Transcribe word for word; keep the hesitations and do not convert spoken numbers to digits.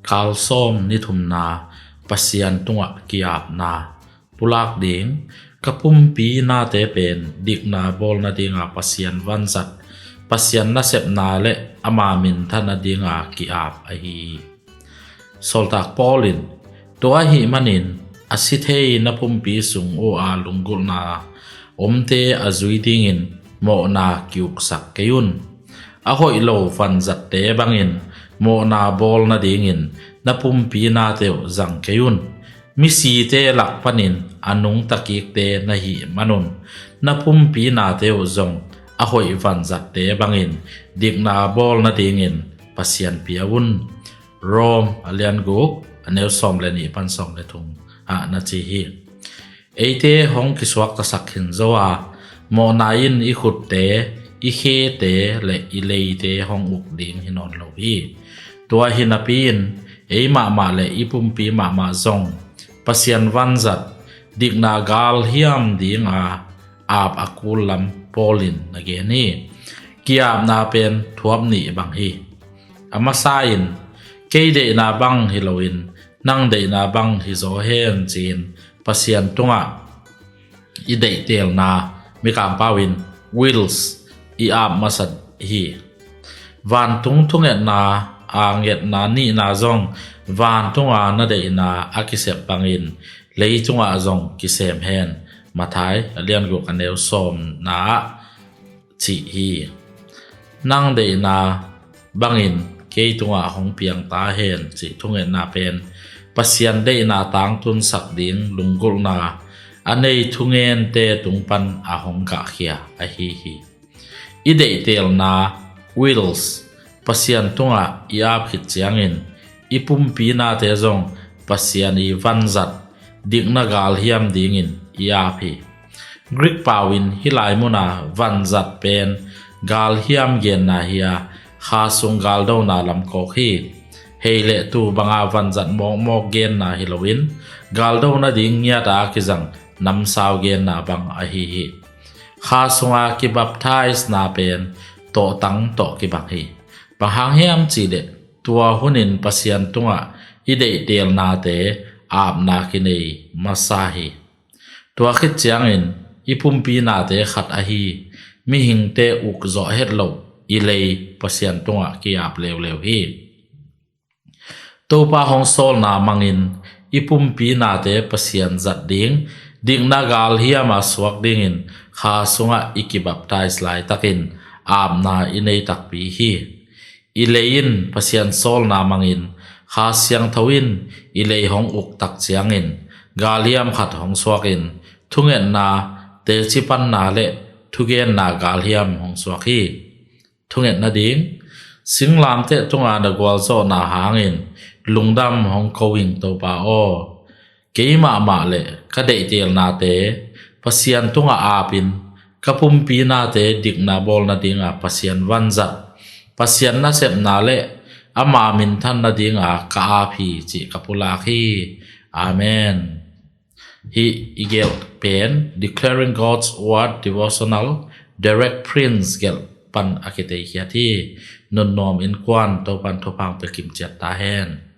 Kalsawm ni thumna, Pasian tungah ki-apna. Pulak ding: ka pumpi nate pen dikna bawl nadinga Pasian vanzat, Pasian nasepna le ama minthan nadinga ki-ap ahi hi. Sawltak Paul in, tua ahih manin a si thei na pumpi sung uh a lunggulhna omte a zui dingin mawhna ki-uksak kei un. A hoih lo vanzatte bangin mawhna bawl nadingin na pumpi nate uh zang kei un. Misite lak panin a nungta kikte na hih manun na pumpi nate uh zong a hoih vanzatte bangin dikna bawl nadingin Pasian pia un. Rom a lian guk, a neu sawm le nih pan sawm le thum ah na ci hi. Eite hong kisuaktasak khin zo a, mawhna in i khutte, i khete le i leite hong uk ding hi nawn lo hi. Tua hi napi-in ei mahmah le i pumpi mahmah zong Pasian vanzat, dikna galhiam dinga ap a kul lam Paul in na gen hi. Ki-apna pen thuap nih bang hi. A masa in, kei deihna bang hi loin nang deihna bang hi zaw hen, ci-in Pasian tungah i deihtelna, Mikangpau in wills, i ap masa hi. Vantung thungetna a ngetna nihna zong vantunga na deihna a kisep bangin leitungah zong kisem hen, Matthai a lian guk a neu sawmna ah cih hi. Nang deihna bangin kei tungah hong piang ta hen, cih thungetna pen Pasian deihna tangtunsak ding lunggulhna a nei thungente tung pan a hong gahkhia ahi hi. I deihtelna, wills, Pasian tungah i ap khit ciangin i pumpi nate zong Pasian i vanzat, dikna galhiam dingin i ap hi. Greek pau in hih lai muna vanzat pen galhiam genna hi a, kha sung galdona lam kawk hi. Hei le tuu banga vanzat mawkmawk genna hi loin galdo nading ngiata a kizang namsau genna bang ahi hi. Kha sunga kibaptisena pen tawhtang tawh kibang hi. Bang hang hiam cihleh tua hunin Pasian tungah i deihtelnate apna kinei masa hi. Tua khit ciangin i pumpi nate khat ahi mihingte uk zawh het loh i lei Pasian tungah ki-ap leuleu hi. Topa hong sawlna mangin i pumpi nate Pasian zat ding, dikna galhiama suak dingin kha sungah i kibaptise laitakin apna i nei takpi hi. I lei in Pasian sawlna mangin Kha Siangtho in i lei hong uk tak ciangin galhiam khat hong suakin thungetna, teci panna le thugenna galhiam hong suak hi. Thunget nading, singlamteh tunga na gualzawhna hangin lungdam hong ko ing Topa aw. Kei mahmah le ka deihtelnate Pasian tungah apin ka pumpi nate dikna bawl nadinga Pasian vanzat, Pasian nasepna le ama minthan nadinga ka ap hi cih ka pulak hi. Amen. Hih i gelh pen Declaring God's Word Devotional, Derek Prince gelh pan a kiteikhiat hi. Nunnuam innkuan Topan thupha pia kimciat ta hen.